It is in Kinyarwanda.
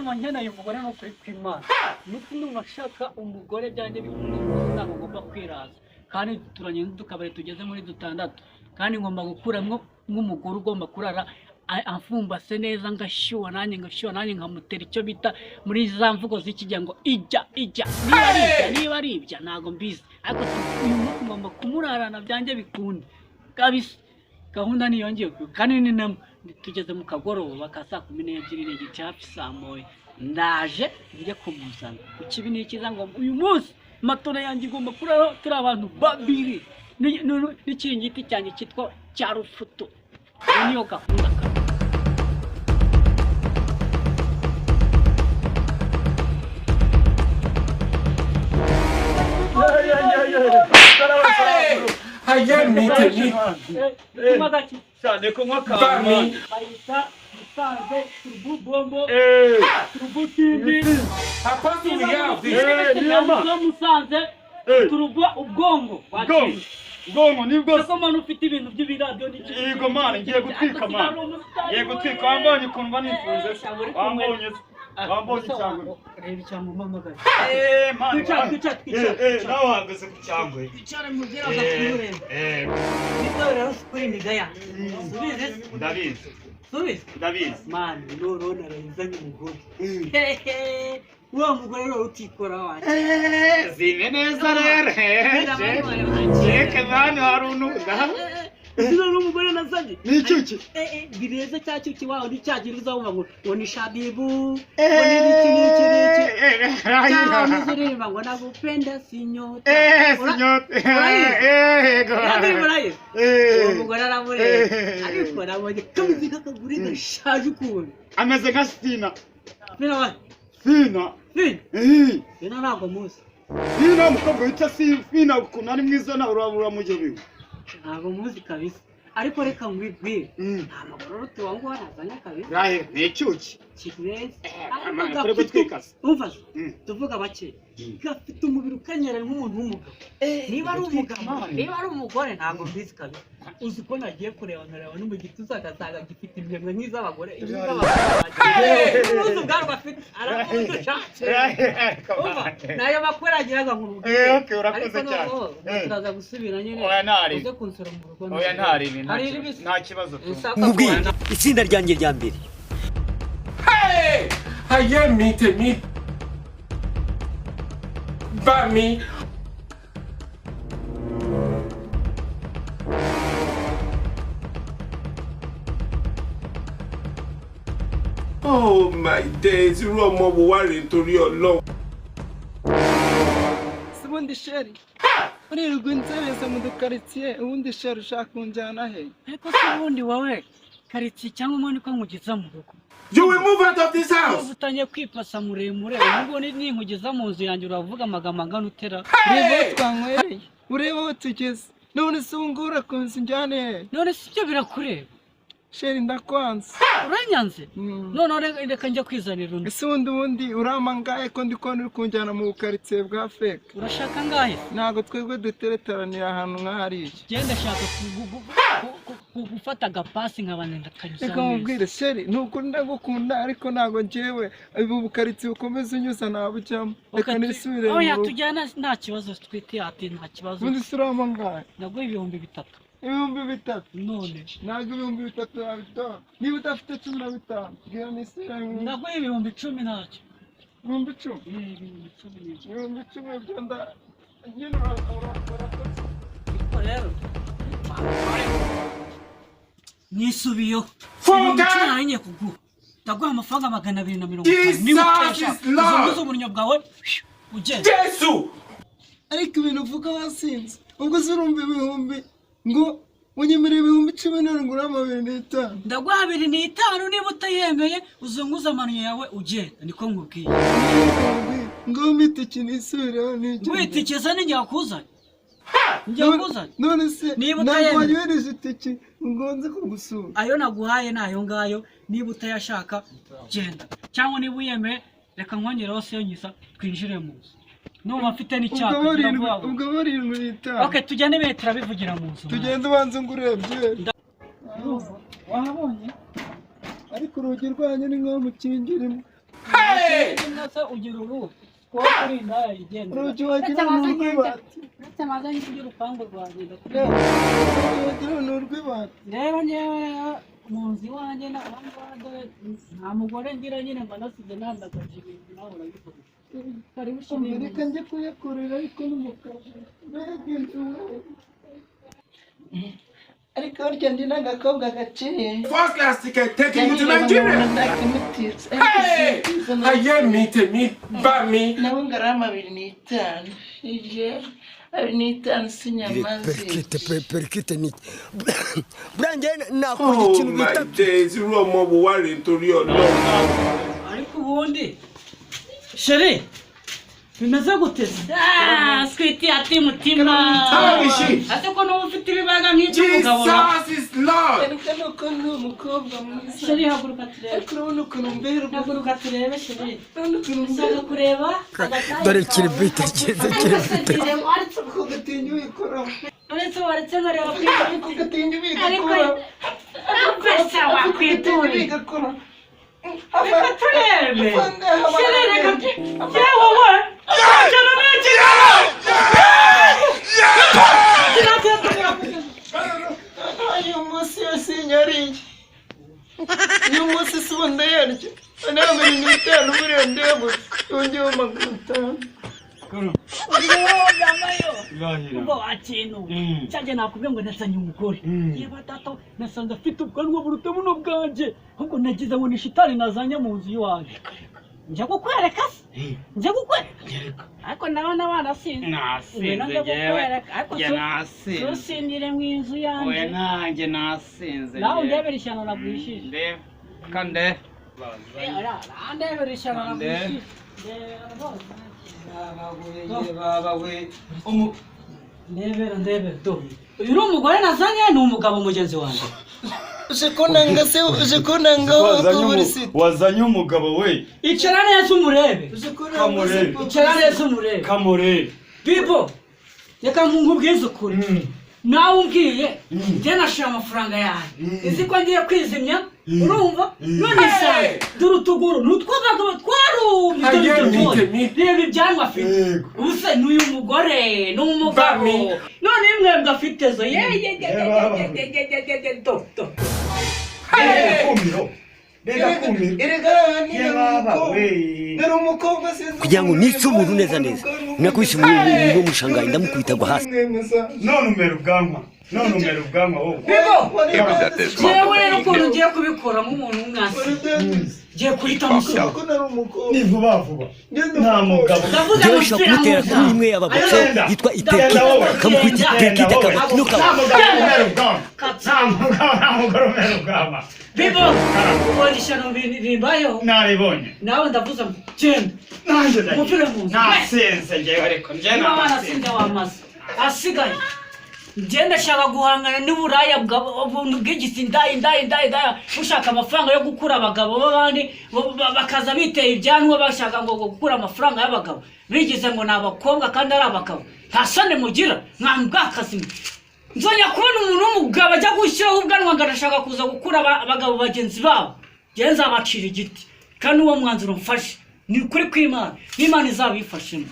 Ndumva nkeneye umugore no kuri kw'Imana. Ndumva nshaka umugore byanjye bikunda rwose, ntabwo ngomba kwiraza. Kandi duturanye n'udukabari tugeze muri dutandatu. Kandi ngomba gukuramo nk'umugore ugomba kurara amfumbase neza, ngashyuha nanjye, ngashyuha nanjye, nkamutera icyo bita muri za mvugo z'ikijya ngo ijya ijya, niba ari ibya, niba ari ibya, ntabwo mbizi, ariko uyu munsi ngomba kumurarana byanjye bikunda kabisa. Gahunda niyongeye kandi ni namo tugeze mu kagoroba ka saa 12:30, hafi saa 1, ndaje njye kumuzana. Ku kibi ni ikiza, ngo uyu munsi matora yanjye igomba kurara turi abantu babiri n'ikiringiti cyanjye cyitwa cya rufuto. Iyo niyo gahunda. Ayé mi tèmi. Cyane kunywa akantu. Bayita Musanze Turubu Bombo Turubu Tindi. Apostle, we have this. Niyo Musanze Turubu ubwongo. Ubwonko nibwo. Sako manu ufite ibintu by'ibiradiyo n'iki. Yego mani, ngiye gutwika mani. Ngiye gutwika, wambonye ukuntu mba nifunze. Wambonye. Wambonye cyangwa. Reba cyangwa umpamagaye. Eh mani. Twicara, twicara, twicara. Eh nawe uhagaze ku cyangwe. Twicara mubwira agakureba. Nibwo rero kuri nigaya. Subize. Ndabizi. Subize. Ndabizi. Mani, none narayizanye umugore. Hehe. Wa mugore rero utikora wacu. Zime neza rero. Cheke mani harunuda. Zino n'umugore nazanye. Ni icyuki. Bireza cya cyuki wawe ni cyagira uzabumva ngo ngo ni Shabibu, ngo ni iki n'iki n'iki. Cyangwa uririmba ngo nagupenda sinyota. Sinyota. Yego. Urayizi? Uwo mugore aramureba. Ariko nabonye kameze nk'akagore gashaje ukuntu. Ameze nka Sina. Sina wa? Sina. Sina? Sina ntabwo muzi. Sina umukobwa wita Sina ukuntu ari mwiza nawe uramugebewe. Ntabwo muzi kabisa. Ariko reka nkwibwire. Nta makuru uruti wangu warazanye kabisa. Rahe, ni icyuki. Kireza. Ariko gutwika se. Umva se, tuvuga bake. Gafite umubiri ukanyerera nk'umuntu w'umugabo. Niba ari umugabo, niba ari umugore ntabwo mbizi kabisa. Uzi ko nagiye kureba nkareba no mu gituza agasanga gifite imyemwe nk'iz'abagore. Uzi ubwanwa afite, arakundusha. Umva, nayo makuru agiraga nk'umubwire. Okay, urakoze cyane. Turaza gusubira nyine. Oya ntari. Uze kunsura mu rugo. Oya ntari, nta kibazo. Nkubwire itsinda ryanjye rya mbere. Ayé mi tèmi. Bá mi. Oh my days, irú ọmọ wo wá rèé nítorí Ọlọ́run. Ubundi sheri uririrwa inzereza mu dukaritsiye, ubundi sheri ushaka kunjyana he? Ariko se ubundi wowe karitsiye cyangwa umuntu ko nkugeza mu rugo? You will move out of this house. Utangiye kwipasa muremure, ubwo ninkugeza mu nzu yanjye uravuga amagambo angana utera. Ureba aho twanywereye, ureba aho tugeze, none se ubu ngubu urakomeza unjyane he? None se ibyo birakureba? Sheri ndakwanze. Uranyanze? None reka njya kwizanira undi. Ese ubundi urampa ngahe ko ndi kubona uri kunjyana mu bukaritsiye bwa feke? Urashaka ngahe? Ntabwo twebwe dutereteranira ahantu nk'ahariya. Genda ashaka gufata agapasi nkabana ndakanyuza. Reka mubwire sheri, nukuri ndagukunda ariko ntabwo njyewe ubu bukaritsiye ukomeza unyuza nabujyamo. Reka nisubire mu rugo. Oya tujyana nta kibazo, twite ati nta kibazo. Ubundi se urampa ngahe? Ndaguha 3000. 3000? None ntabwo 3000 wabitoha. Niba udafite 15 bwira nisubire mu rugo. Ndaguha 10,000 ntacyo. 10,000? 10,000. 10,000 byo nda nyine urakoze. Ariko rero nisubiyeho. Funga! 10,000 nari kuguha. Ndaguha amafaranga 250. Niba utayashaka uzunguze ubunyobwa bwawe ugende. Jesu! Ariko ibintu uvuga wasinze. Ubwo se urumva ibihumbi ngo unyemereye 10,000 none ngo urampa 25. Ndaguha 25 niba utayemeye uzunguze amano yawe ugenda, niko nkubwiye. Ngo mitiki nisubireho nigende. Witikeza ninjye wakuzanye. Njye wakuzanye. None se niba ntabwo utayemeye wanyohereje itike ngo nze kugusura. Ayo naguhaye ni ayo ngayo, niba utayashaka genda, cyangwa niba uyemeye reka nkongereho senyisa twinjire mu nzu. Numva mfite n'icyaka. Ubwo 75. Okay, tujyane bene turabivugira mu nzu. Tugende ubanze ngo urebye. Wahabonye? Ariko urugi rwanyu ni nkaho mukingirimo. Se ugira uruhu kuba kuri indaya yigendera. Urugi wagira ni urw'ibati. Uretse maze njye urupangu rwanjye ndakureba. Urugi wagira ni urw'ibati. Rero njyewe mu nzu iwanjye dore nta mugore ngira nyine, mba nasize nandagaje ibintu, nawe urabibona. Karibu shimwe. Reka njye kuyakorera ariko n'umukara. Mbega inzu we. Ariko burya ndi n'agakobwa gaciye. First class ticket taking you to Nigeria. Ndakimutitse. Hey! Ayé mi tèmi bá mi. Nawe ngo ari 25 ije 25 sinyamazi. Perikite perikite ni buriya njyewe nakora Oh ikintu my bita days, irú ọmọ wo wá rèé nítorí Ọlọ́run. Ariko ubundi chérie, bimeze gute se? Ah, sweetie ati mutima. How is she? Ase ko n'ubu ufite ibibaga nk'iby'umugabo na Jesus is Lord. Ariko nuko ndi umukobwa mwiza. Chérie, haguruka turebe. Ariko urabona ukuntu mberwa. Haguruka turebe, chérie. Urabona ukuntu Ushaka mberwa. kureba agataye Dore kawe. kiribite cyiza, kiribite. Ariko ugatinya uyikoraho. Uretse waretse nkareba kuri Ariko ugatinya Ariko ubigakora. pesa wakwituriye. Ubigakora. Reka turebe. Chérie, reka yewe we. Cyane n'iki? Uyu munsi yose nyariye. Uyu munsi si ubu ndayarya. Noneho 25 buriya ndayabuze. Yongeyeho 500. Irahira. Ubwo wakintu cyanjye nakubwiye ngo nasanye umugore, yewe data, nasanze afite ubwanwa buruta buno bwanjye, ahubwo nagize ngo ni shitani nazanye mu nzu iwanjye. Njya kukwereka se? Njya kukwereka, ariko ndabona banasinze. Nasinze. Ngwino njya Njyewe kukwereka, ariko njye nasinze. susindire mu inzu Oya, yanjye. nanjye nasinze. Nawe Njyewe. undebera ishyano nagwishije. Ndebe kande. Ndebera ishyano Kande. nagwishije. Ndebera rwose. Baba we umu Ndebera, ndebera, do uyu ni umugore nazanye, ni umugabo mugenzi wanjye. Uje kunanga se? Uje kunanga publicity? Wazanye umugabo we. Icara neza umurebe. Uje kunanga se? Kamurebe. Icara neza umurebe. Kamurebe. Bibo, reka nkubwize ukuri. Nawe umbwiye njye nashira amafaranga yanjye, izi ko ngiye kwizimya, urumva? None se dore utuguru ni utw'abagabo twarumye, dore Ayé mi utuguru. tèmi Reba ibyanwa afite. Yego. Ubu se n'uyu mugore ni umugabo? Bami. None imwembwe afite zo ye ye ye ye ye ye ye ye ye, do do. Kumiro, mbega kumiro. Erega ni Ye baba umukobwa. we. Nari umukobwa sinzi. Kugira ngo nice umuntu neza neza, nakubise umuntu w'umushangayi ndamukubita agwa hasi. None umera ubwanwa, none umera ubwanwa wowe. Bibo, jewe rero ukuntu ngiye kubikora nk'umuntu w'umwasi, ngiye guhita musoma. Ko nari umukobwa. Ni vuba vuba, nta mugabo. Ndavuga Njyewe ngo nshobora mfira kumutera mu kuri imwe y'ababokse yitwa ipekite, kamukubita ipekite akaba Nta nukaba. mugabo umera ubwanwa, nta mugabo, nta mugore umera ubwanwa. Bibo, ubonye ishyano rimbayeho? Naribonye. Nawe ndavuze ngo genda. Nanjye ndagiye. Mupire mu nzu. Nasinze njyewe, ariko njye Niba nasinze. wanasinze wamaze asigaye, njye ndashaka guhangana n'uburaya ubuntu bw'igisi, indaya, indaya, indaya, indaya, bushaka amafaranga yo gukura abagabo b'abandi, bakaza biteye ibyanwa bashaka ngo gukura amafaranga y'abagabo, bigize ngo ni abakobwa kandi ari abagabo. Nta soni mugira mwambwakazi mwe? Nzongera kubona umuntu w'umugabo ajya gushyiraho ubwanwa ngo arashaka kuza gukura abagabo bagenzi babo, njyewe nzabacira igiti. Kandi uwo mwanzuro mfashe ni ukuri kw'Imana, n'Imana izabifashemo.